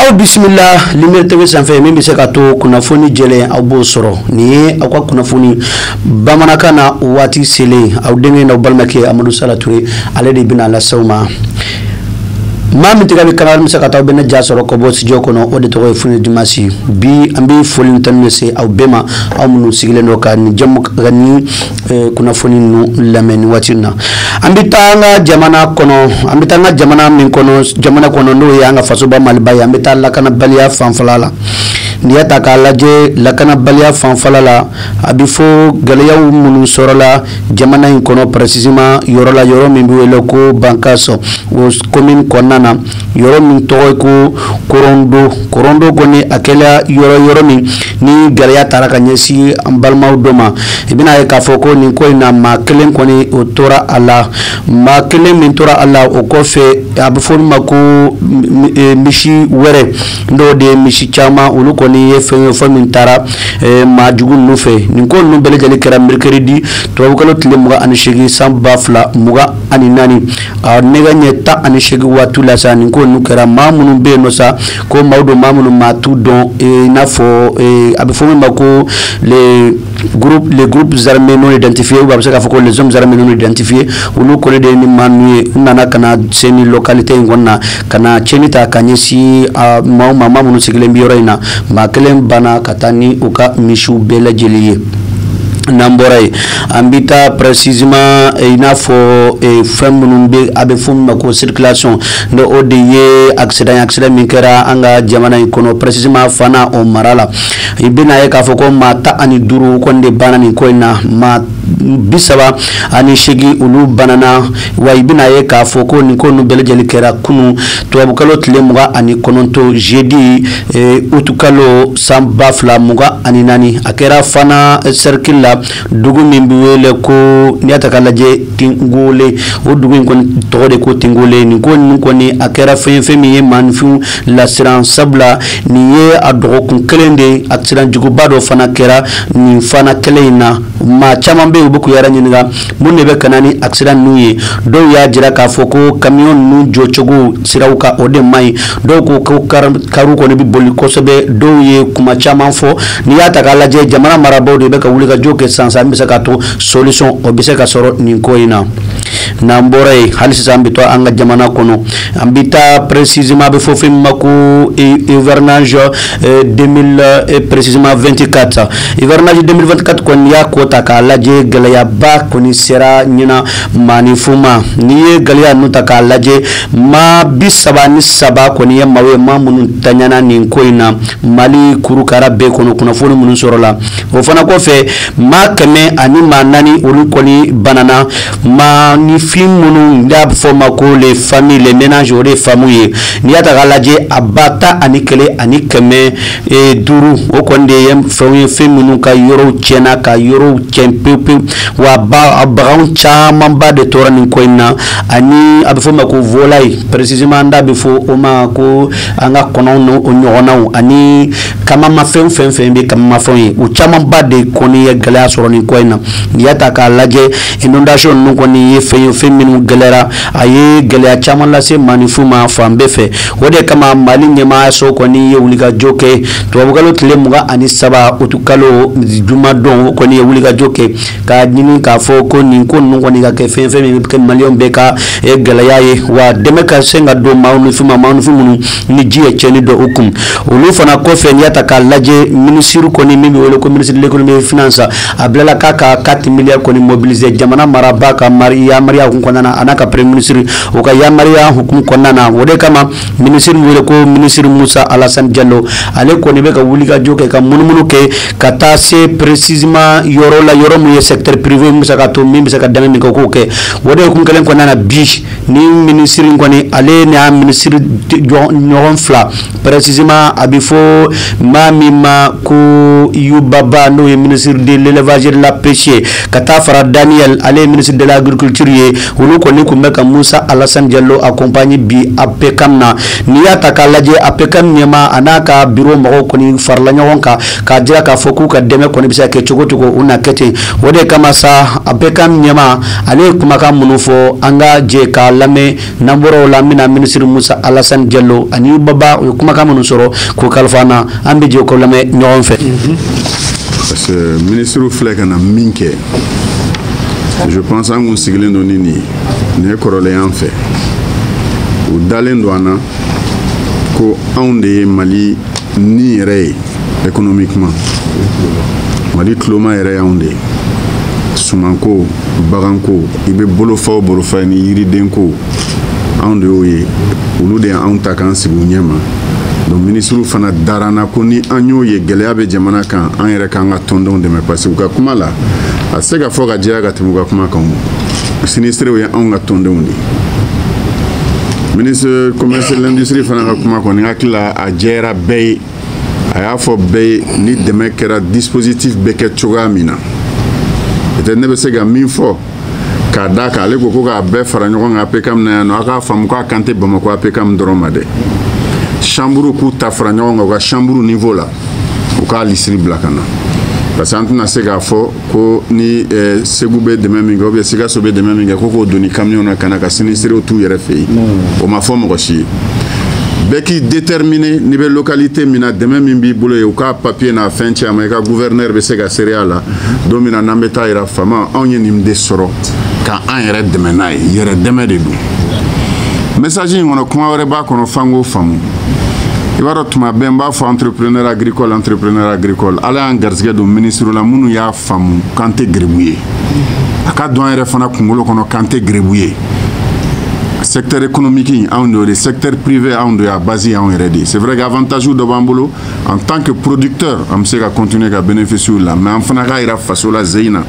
Aw bisimila Lumière TV sanfɛ, min bɛ se ka to kunnafoni jɛlen aw b'o sɔrɔ. Nin ye aw ka kunnafoni bamanankan na waati selen. Aw denkɛ n'aw balimakɛ Amadu Sala Ture, ale de bɛna lase aw ma. Maa min tɛgɛ bɛ kamera min se ka taa aw bɛ ne ja sɔrɔ ka bɔ studio kɔnɔ, o de tɔgɔ ye Fune Dimasi. Bi an bɛ foli ni tanu se aw bɛɛ ma, aw minnu sigilen don ka nin jamu ka nin kunnafoni ninnu lamɛn nin waati in na. An bɛ taa an ka jamana kɔnɔ, an bɛ taa an ka jamana min kɔnɔ, jamana kɔnɔ n'o ye an ka fasoba Maliba ye. An bɛ taa lakanabaliya fanfɛla la. N'i y'a ta k'a lajɛ, lakanabaliya fanfɛla la, a bɛ fɔ gɛlɛyaw minnu sɔrɔla jamana in kɔnɔ, précisément yɔrɔ la, yɔrɔ min bɛ wele ko Bankass, o commune kɔnɔna na, yɔrɔ min tɔgɔ ye ko Korondo. Korondo kɔni, a kɛla yɔrɔ min ni gɛlɛya taara ka ɲɛsin an balimaw dɔ ma. I bɛna ye k'a fɔ ko nin ko in na, maa kelen kɔni o tora a la. Maa kelen min tora a la, o kɔfɛ a bɛ fɔ min ma ko misi wɛrɛ, n'o de ye misi caman, olu kɔni ye fɛn ye, fɛn min taara maa jugu ninnu fɛ. Nin ko ninnu bɛɛ lajɛlen kɛra mercredi, tubabukalo tile 28, san 2024, a nɛgɛ ɲɛ 18 waati la sa. Nin ko ninnu kɛra. Maa minnu bɛ yen nɔ sa, ko maaw don, maa minnu maa t'u dɔn, i n'a fɔ a bɛ fɔ min ma ko les groupes armés non identifiés, ou a bɛ se k'a fɔ ko les hommes armés non identifiés. Olu kɔni de ye ni maa ninnu ye. U nana ka na se ni localité in kɔnɔna na, ka na tiɲɛni ta ka ɲɛsin maaw ma, maa minnu sigilen bɛ yɔrɔ in na. Maa kelen banna ka taa ni u ka misiw bɛɛ lajɛlen ye. N'an bɔra yen, an bɛ taa précisément i n'a fɔ fɛn minnu bɛ, a bɛ fɔ min ma ko circulation, n'o o de ye accident ye, accident min kɛra an ka jamana in kɔnɔ, précisément Fana, o mara la. I bɛna ye k'a fɔ ko maa 15 kɔni de banna nin ko in na, maa 38 olu banana. Wa i bɛna ye k'a fɔ ko nin ko ninnu bɛɛ lajɛlen kɛra kunun, tubabukalo tile 29, jeudi, utukalo san 2024. A kɛra Fana cercle la, dugu min bɛ wele ko, n'i y'a ta k'a lajɛ, Tingole. O dugu in kɔni tɔgɔ de ko Tingole. Nin ko ninnu kɔni, a kɛra fɛn ye, fɛn min ye maaninfinw lasiran, sabula nin ye a dɔgɔkun kelen de, accident juguba dɔ fana kɛra nin Fana kelen in na. Maa caman bɛ yen, u bɛ k'u yɛrɛ ɲininka mun de bɛ ka na ni accident ninnu ye. Dɔw y'a jira k'a fɔ ko camion ninnu jɔcogo siraw kan, o de man ɲi. Dɔw ko ko kariw kɔni bɛ boli kosɛbɛ. Dɔw ye kuma caman fɔ. N'i y'a ta k'a lajɛ, jamana marabaaw de bɛ ka wuli ka jɔ kɛ sisan sisan, min bɛ se k'a to solution o bɛ se ka sɔrɔ nin ko in na. N'an bɔra yen, hali sisan an bɛ to an ka jamana kɔnɔ. An bɛ taa précisément, a bɛ fɔ fɛn min ma ko hivernage 2000, précisément 24. Hivernage 2024 kɔni, n'i y'a ko ta k'a lajɛ, gɛlɛyaba kɔni sera ɲina maaninfin ma. N'i ye gɛlɛya ninnu ta k'a lajɛ, maa 33 kɔni ye maaw ye, maa minnu taɲana nin ko in na Mali kurukara bɛɛ kɔnɔ, kunnafoni minnu sɔrɔla. O fana kɔfɛ, maa kɛmɛ ani maa naani, olu kɔni banana. Maaninfin minnu n'a bɛ fɔ o ma ko les familles, les ménages, o de ye famille ye. N'i y'a ta k'a lajɛ, a 11 500, o kɔni de ye fɛnw ye, fɛn minnu ka yɔrɔw tiɲɛna, ka yɔrɔw tiɲɛ pewu pewu. Wa ba baganw camanba de tora nin ko in na, ani a bɛ fɔ o ma ko volaille, précisément an da bɛ fɔ o ma ko an ka kɔnɔw n'o ɲɔgɔnnaw, ani kamamafɛn, fɛn fɛn bɛ kamamafɛnw ye, o camanba de kɔni ye gɛlɛya sɔrɔ nin ko in na. N'i y'a ta k'a lajɛ, inondation ninnu kɔni ye fɛn ye, fɛn minnu gɛlɛyara, a ye gɛlɛya caman lase maaninfin ma fan bɛɛ fɛ. O de kama Mali ɲɛmaayaso kɔni ye wulikajɔ kɛ tubabukalo tile 23, utukalo, jumadon. O kɔni ye wulikajɔ kɛ k'a ɲini k'a fɔ ko nin ko ninnu kɔni ka kɛ fɛn, fɛn min bɛ kɛ maliyɛnw bɛɛ ka gɛlɛya ye, wa dɛmɛ ka se ka don maaninfin ma, maaninfin minnu ni ji ye tiɲɛni dɔn u kun. Olu fana kɔfɛ, n'i y'a ta k'a lajɛ, minisiri kɔni min bɛ wele ko ministre de l'Économie et finance, a bilala k'a ka 4 milliards kɔni mobiliser jamana marabaa ka yamaruya hukumu kɔnɔna na, a n'a ka premier ministre o ka yamaruya hukumu kɔnɔna na. O de kama minisiri min wele ko minisiri Musa Alassane Diallo, ale kɔni bɛ ka wulikajɔ kɛ, ka munumunu kɛ ka taa se précisément yɔrɔ la, yɔrɔ min ye secteur privé, min bɛ se ka to, min bɛ se ka dɛmɛ min kɛ, k'o kɛ. O de hukumu kelen kɔnɔna na bi, ni minisiri kɔni, ale n'a minisiri ɲɔgɔn fila, précisément a bɛ fɔ maa min ma ko Yuba Ba, n'o ye ministre de l'Élevage et de la Pêche, ka taa fara Iba Daniel, ale ye ministre de l'agriculture ye, olu kɔni tun bɛ ka Musa Alassane Diallo accompagner bi APCAM na. N'i y'a ta k'a lajɛ, APCAM ɲɛmaa a n'a ka bureau mɔgɔw kɔni farala ɲɔgɔn kan k'a jira k'a fɔ k'u ka dɛmɛ kɔni bɛ se ka kɛ cogo cogo, u na kɛ ten. O de kama sa, APCAM ɲɛmaa ale ye kumakan minnu fɔ, an ka jɛ k'a lamɛn. N'an bɔra o la, an bɛna ministre Musa Alassane Diallo ani Baba, u ye kumakan minnu sɔrɔ k'o kalifa an na, an bɛ jɛ k'o lamɛn ɲɔgɔn fɛ. Parce que ministre filɛ ka na min kɛ, je pense an kun sigilen don ni nin ye, nin ye kɔrɔlen an fɛ. U dalen don an na ko anw de ye Mali ni yɛrɛ ye économiquement. Mali tuloma yɛrɛ y'anw de ye. Sumanko, baganko, i bɛ bolofa o bolofa ni yiridenko, anw de y'o ye. Olu de y'anw ta k'an sigi u ɲɛ ma. Donc ministre fana dara an na ko ni an y'o ye gɛlɛya bɛ jamana kan, an yɛrɛ k'an ka tɔndenw dɛmɛ, parce que u ka kuma la, a tɛ se ka fɔ ka jɛya ka tɛmɛ u ka kuma kan. O sinistrés ye anw ka tɔndenw de ye. Ministre commerce de l'industrie fana ka kuma kɔni, hakili la a jɛyara bɛɛ ye. A y'a fɔ bɛɛ ye ni dɛmɛ kɛra, dispositif bɛ kɛ cogoya min na. Peut-être ne bɛ se ka min fɔ k'a d'a kan, ale ko ko k'a bɛɛ fara ɲɔgɔn kan APCAM na yan nɔ, a k'a faamu k'a kan tɛ Bamakɔ APCAM dɔrɔn ma dɛ. Chambre k'u ta fara ɲɔgɔn kan u ka chambre niveau la, u k'a lisiri bila ka na, parce que an tɛna se k'a fɔ ko ni Segu bɛ dɛmɛ min kɛ ou bien Sikaso bɛ dɛmɛ min kɛ, ko k'o doni camion na ka na ka sinistrés t'u yɛrɛ fɛ yen. O ma fɔ mɔgɔ si ye. Bɛɛ k'i déterminer n'i bɛ localité min na, dɛmɛ min b'i bolo ye, u k'a papier n'a fɛn ci a ma, i ka gouverneur bɛ se ka seereya la. Don min na n'an bɛ taa yira faama, anw ye nin de sɔrɔ ka an yɛrɛ dɛmɛ n'a ye, yɛrɛ dɛmɛ de don. Message in kɔnɔ, kuma wɛrɛ b'a kɔnɔ f'an k'o faamu. I b'a dɔn, tuma bɛɛ n b'a fɔ entrepreneur agricole, entrepreneur agricole. Ala y'an garisɛgɛ don ministre la minnu y'a faamu k'an tɛ garibu ye. A ka don an yɛrɛ fana kunkolo kɔnɔ k'an tɛ garibu ye. Secteur économique anw de y'o de, secteur privé anw de y'a base y'anw yɛrɛ de ye. C'est vrai que avantage dɔ b'an bolo en tant que producteur, an bɛ se ka continuer ka bénéficier la, mais an fana k'a yira faso la zeyin na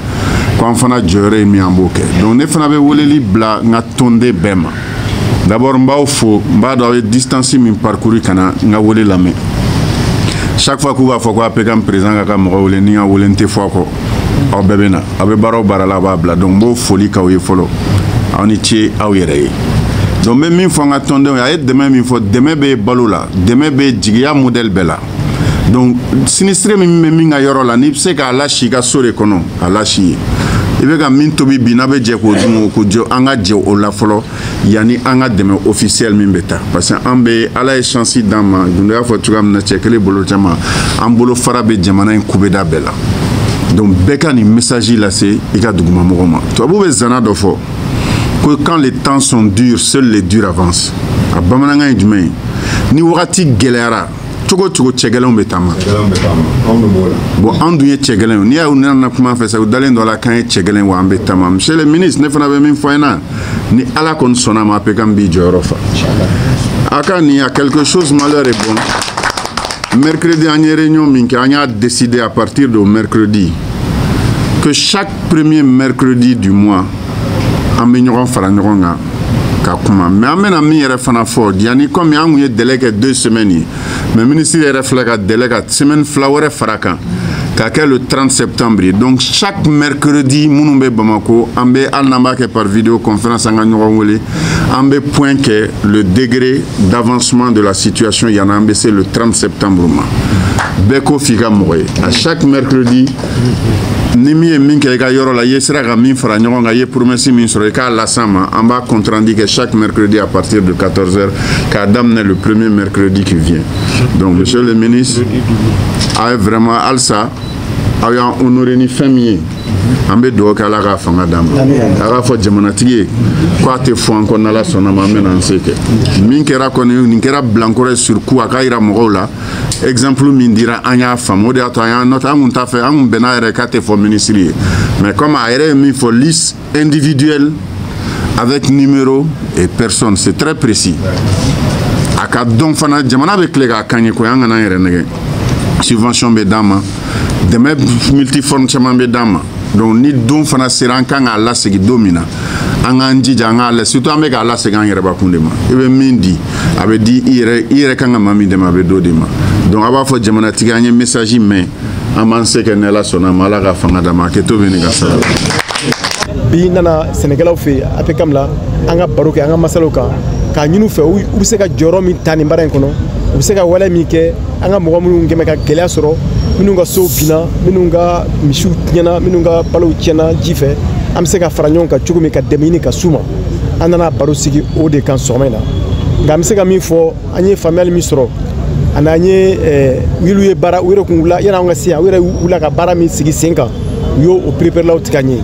ko an fana jɔyɔrɔ ye min, an b'o kɛ. Donc ne fana bɛ weleli bila n ka tɔnden bɛɛ ma. D'abord n b'aw fo, n b'a dɔn aw ye distance min parcouru ka na n ka wele lamɛn. Chaque fois k'u b'a fɔ ko APCAM président ka mɔgɔ wele, ni n ka wele n tɛ fɔ a kɔ, aw bɛɛ bɛ na, aw bɛ baara o baara la, a b'a bila. Donc n b'o foli k'aw ye fɔlɔ, aw ni ce aw yɛrɛ ye. Donc n bɛ min fɔ n ka tɔndenw ye, a ye dɛmɛ min fɔ, dɛmɛ bɛ balo la, dɛmɛ bɛ jigiya modèle bɛɛ la. Donc sinistré min bɛ min ka yɔrɔ la, n'i bɛ se k'a lasi i ka so de kɔnɔ, a lasi ye. I bɛ ka min tobi bi, n'a bɛ jɛ k'o dun, o ko jɔ, an ka jɛ o la fɔlɔ yanni an ka dɛmɛ officiel min bɛ taa, parce que an bɛ Ala ye chance d'an ma. Gundo y'a fɔ cogoya min na, cɛ kelen bolo caman, an bolo fara bɛ jamana in kubeda bɛɛ la. Donc bɛɛ ka nin message lase i ka dugumamɔgɔ ma. Tubabu bɛ zana dɔ fɔ ko quand les temps sont durs, seuls les durs avancent. A bamanankan ye jumɛn ye? Ni wagati gɛlɛyara cogo o cogo, cɛgɛlɛnw bɛ taama. Bon, an dun ye cɛgɛlɛn ye. N'i y'a ye u nana kuma fɛ sa, u dalen dɔ la k'an ye cɛgɛlɛn wa an bɛ taama. Monsieur le ministre, ne fana bɛ min fɔ an ɲɛna, ni Ala kɔni sɔnna a ma, APCAM b'i jɔyɔrɔ fa. A ka nin a quelque chose, malheur est bon. Mercredi an ye réunion min kɛ, an y'a décidé à partir de mercredi que chaque premier mercredi du mois, an bɛ ɲɔgɔn fara ɲɔgɔn kan ka kuma. Mais an bɛna min yɛrɛ fana fɔ yanni, komi an kun ye délai kɛ 2 semaines ye, mais ministre yɛrɛ filɛ ka délai ka semaine 2 wɛrɛ fara kan k'a kɛ le 30 septembre ye. Donc chaque mercredi, minnu bɛ Bamako, an bɛ, hali n'an b'a kɛ par vidéoconférence, an ka ɲɔgɔn wele, an bɛ point kɛ le degré d'avancement de la situation yanni an bɛ se le 30 septembre ma. Bɛɛ ko f'i ka mɔgɔ ye à chaque mercredi, ni min ye min kɛ i ka yɔrɔ la, i ye sera ka min fara ɲɔgɔn kan, i ye promesse min sɔrɔ, i k'a las'an ma. An b'a compte rendu kɛ chaque mercredi à partir de 14 heures k'a daminɛ le premier mercredi qui vient. Donc monsieur le ministre, a ye vraiment halisa aw y'an honoré ni fɛn min ye, an bɛ dugawu kɛ Ala k'a fanga d'an ma. A k'a fɔ jamanatigi ye ko a tɛ fɔ an kɔ, n'Ala sɔnna ma, an bɛna an se kɛ. Min kɛra kɔni, nin kɛra bilankɔrɔ ye sur coup. A k'a yira mɔgɔw la, exemple min dira, an y'a faamu. O de y'a to an y'a noté. An kun t'a fɛ, an kun bɛn'a yɛrɛ k'a tɛ fɔ ministre ye, mais comme a yɛrɛ ye min fɔ, liste individuelle avec numéro et personne, c'est très précis. A ka dɔn fana, jamana bɛ tile k'a kan ye koyi. An kana an yɛrɛ nɛgɛ. Subvention bɛ d'an ma, dɛmɛ multiforme caman bɛ d'an ma. Donc ni don fana sera, an kan k'a lasegin don min na, an k'an jija an k'a la, surtout an bɛ k'a lasegin an yɛrɛbakun de ma. I bɛ min di, a bɛ di i yɛrɛ, i yɛrɛ kan ka maa min dɛmɛ, a bɛ d'o de ma. Donc a b'a fɔ jamanatigi, an ye message mɛn, an b'an se kɛ, ni Ala sɔnna a ma. Ala ka fanga d'an ma. A kɛ to bɛ nin ka sara la. Bi nana sɛnɛkɛlaw fɛ yen APCAM la, an ka baro kɛ, an ka masalaw kan, k'a ɲini u fɛ u bɛ se ka jɔyɔrɔ min ta nin baara in kɔnɔ, u bɛ se ka wale min kɛ an ka mɔgɔ minnu kɛmɛ ka gɛlɛya sɔrɔ, minnu ka sow binna, minnu ka misiw tiɲɛna, minnu ka balow tiɲɛna ji fɛ, an bɛ se ka fara ɲɔgɔn kan cogo min ka dɛmɛ ɲini ka s'u ma. An nana baro sigi o de kan sɔgɔma in na. Nka an bɛ se ka min fɔ, an ye faamuyali min sɔrɔ ani an ye olu ye baara u yɛrɛ kun wula yanni an ka se yan, u yɛrɛ wula ka baara min sigi sen kan, u y'o pereperelaw tigɛ an ye.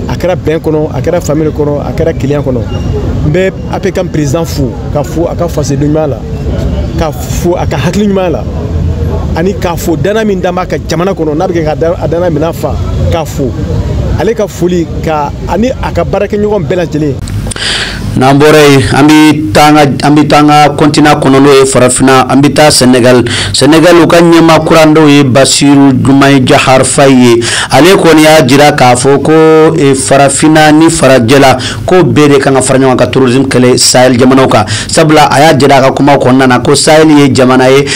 A kɛra bɛn kɔnɔ, a kɛra famille kɔnɔ, a kɛra kelenya kɔnɔ. N bɛ APCAM président fo, ka fo a ka fasoden ɲuman la, ka fo a ka hakili ɲuman la, ani k'a fo danaya min d'an b'a ka jamana kɔnɔ n'a bɛ kɛ ka a danaya minɛn fa, k'a fo ale ka foli ka ani a ka baarakɛɲɔgɔn bɛɛ lajɛlen. N'an bɔra yen, an bɛ taa an ka continent kɔnɔ, n'o ye farafinna. An bɛ taa Senegal. Senegal, u ka ɲɛmaa kura dɔw ye Basiru Diomaye Diakhar Faye ye. Ale kɔni y'a jira k'a fɔ ko farafinna ni farajɛla ko bɛɛ de kan ka fara ɲɔgɔn kan ka terrorisme kɛlɛ Sahel jamanaw kan, sabula a y'a jira a ka kuma kɔnɔna na ko Sahel ye jamana ye,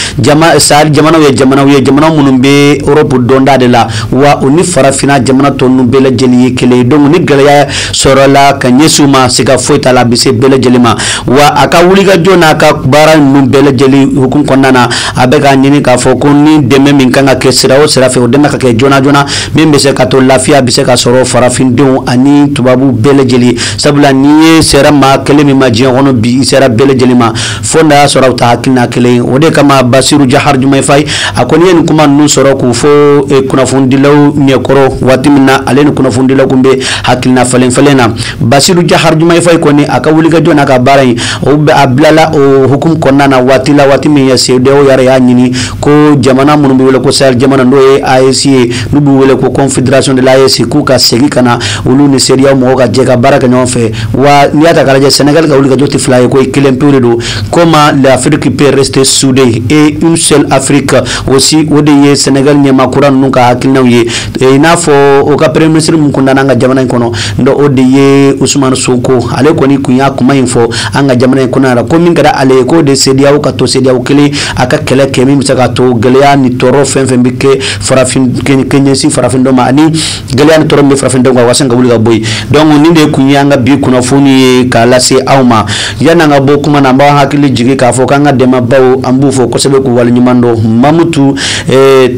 Sahel jamanaw ye jamanaw ye, jamana minnu bɛ Europe dɔnda de la, wa u ni farafinna jamana tɔ ninnu bɛɛ lajɛlen ye kelen ye. Donc ni gɛlɛya sɔrɔla ka ɲɛsin u ma, siga foyi t'a la, a bɛ se bɛɛ lajɛlen ma. Wa a ka wulikajɔ n'a ka baara ninnu bɛɛ lajɛlen hukumu kɔnɔna na, a bɛ k'a ɲini k'a fɔ ko ni dɛmɛ min kan ka kɛ sira o sira fɛ, o dɛmɛ ka kɛ joona joona, min bɛ se ka to lafiya bɛ se ka sɔrɔ farafindenw ani tubabuw bɛɛ lajɛlen, sabula n'i ye sera maa kelen min ma diɲɛ kɔnɔ bi, i sera bɛɛ lajɛlen ma, fo n'a y'a sɔrɔ aw ta hakilina kelen ye. O de kama Basiru Jahar Diomaye Faye, a kɔni ye nin kuma ninnu sɔrɔ k'u fɔ kunnafonidilaw ɲɛkɔrɔ waati min na ale ni kunnafonidilaw kun bɛ hakilina falen falen na. Basiru Jahar Diomaye Faye kɔni, a ka wulikajɔ n'a ka baara in, o bɛ a bilala o hukumu kɔnɔna na waati la, waati min ye CEDEAO yɛrɛ y'a ɲini ko jamana minnu bɛ wele ko Sahel jamana, n'o ye AES ye, n'u b'u wele ko Confédération de l'AES, k'u ka segin ka na olu ni CEDEAO mɔgɔw ka jɛ ka baara kɛ ɲɔgɔn fɛ. Wa n'i y'a ta k'a lajɛ, Sénégal ka wulikajɔ tɛ fila ye ko kelen pewu de don. Comment l'Afrique peut rester soudée et une seule Afrique aussi, o de ye Sénégal ɲɛmaa kura ninnu ka hakilinaw ye. I n'a fɔ o ka premier ministre min kun nana an ka jamana in kɔnɔ, o de ye Ousmane Sonko. Ale kɔni kun y'a kuma in fɔ an ka jamana in kɔnɔ yɛrɛ ko min kɛra ale ye, k'o de CEDEAO ka to CEDEAO kelen, a ka kɛlɛ kɛ min bɛ se ka to gɛlɛya ni tɔɔrɔ fɛn fɛn bɛ kɛ farafin kɛ ɲɛsin farafin dɔ ma, ani gɛlɛya ni tɔɔrɔ min bɛ farafin dɔ kan, o ka se ka wuli ka bɔ yen. Donc nin de kun ye an ka bi kunnafoni ye k'a lase aw ma. Yanni an ka bɔ kuma na, an b'an hakili jigin k'a fɔ k'an ka dɛmɛbaw, an b'u fɔ kosɛbɛ k'u waleɲuman dɔn. Mamutu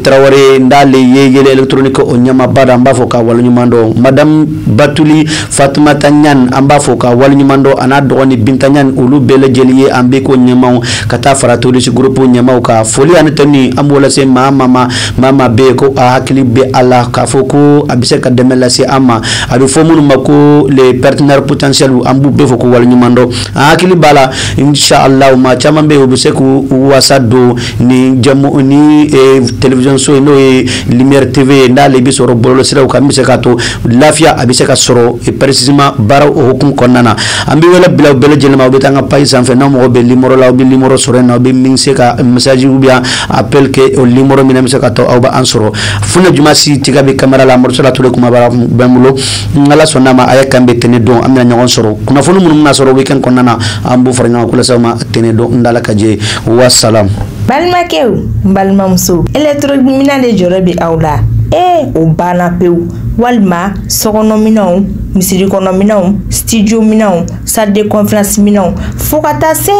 Tarawele, n'ale ye Yele électronique o ɲɛmaaba da, an b'a fɔ k'a waleɲuman dɔn. Madame Batuli Fatumata Ɲani, an b'a fɔ k'a waleɲuman dɔn, a n'a dɔgɔnin Binta Ɲani, olu bɛɛ lajɛlen ye an bɛ ko ɲɛmaw ka taa fara touriste groupe ɲɛmaw kan. Foli ani tanu, an b'o lase maa maa ma, maa maa bɛ yen ko a hakili bɛ a la k'a fɔ ko a bɛ se ka dɛmɛ lase an ma, a bɛ fɔ minnu ma ko les partenaires potentiels, an b'u bɛɛ fɔ k'u waleɲuman dɔn. An hakili b'a la, inshallah, maa caman bɛ yen, u bɛ se k'u wasa don ni jamu ni télévision so ye, n'o ye Lumière TV ye, n'ale bɛ sɔrɔ bɔlɔlɔsiraw kan, min bɛ se k'a to lafiya a bɛ se ka sɔrɔ précisément baara o hukumu kɔnɔna na. An bɛ wele bila u bɛɛ lajɛlen ma. U bɛ taa an ka page sanfɛ, n'aw mago bɛ numéro la, aw bɛ numéro sɔrɔ yen nɔ, aw bɛ min se ka message ou bien appel kɛ o numéro min na, bɛ se ka to aw bɛ an sɔrɔ. Funa Juma si tiga bɛ caméra la, Amadu Sala Ture kuma bɛ n bolo. N Ala sɔnna ma, a ye kan bɛ tɛnɛ don, an bɛna ɲɔgɔn sɔrɔ. Kunnafoni minnu bɛna sɔrɔ weekend kɔnɔna na, an b'u fara ɲɔgɔn kan k'u lase aw ma tɛnɛ don. N dala ka jɛ, wa salam. Balimakɛw, n balimamuso, électronique minɛn de jɔrɔ bɛ aw la? Ee, o banna pewu. Walima sokɔnɔminɛnw, misiri kɔnɔminɛnw, studio minɛnw, salle de conférence minɛnw, fo ka taa se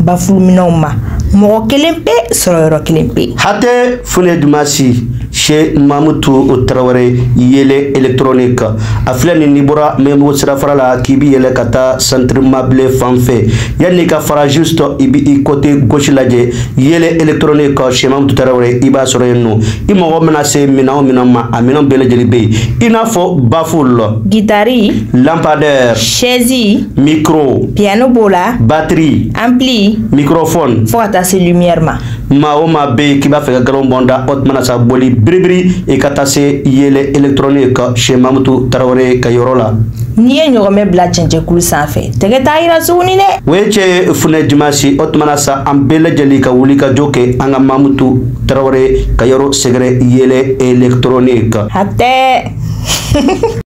baffle minɛnw ma, mɔgɔ kelen pe sɔrɔ yɔrɔ kelen pe. Hatɛ Fune Dumasi chez Mamutu Tarawele, Yele électronique, a filɛ nin, n'i bɔra Mɛmugu sirafara la k'i bi yɛlɛ ka taa centre mabile fan fɛ, yanni ka fara juste, i bi i côté gauche lajɛ, Yele électronique chez Mamutu Tarawele, i b'a sɔrɔ yen nɔ. I mago mana se minɛn o minɛn ma, a minɛn bɛɛ lajɛlen bɛ yen, i n'a fɔ baffle, guitare, lampadaire, chaise, micro, piano b'o la, batterie, ampli, microphone, fo ka taa se lumière ma. Maa o maa bɛ yen k'i b'a fɛ ka galon bɔn da, o tuma na sa boli biribiri, i ka taa se Yele électronique chez Mamutu Tarawele ka yɔrɔ la. N'i ye ɲɔgɔmɛ bila cɛncɛnkulu sanfɛ, tɛgɛ t'a yira tuguni dɛ. O ye cɛ Funɛ Dimasi. O tuma na sa, an bɛɛ lajɛlen ka wuli ka jɔ kɛ an ka Mamutu Tarawele ka yɔrɔ sɛgɛrɛ, Yele électronique. Hatɛ.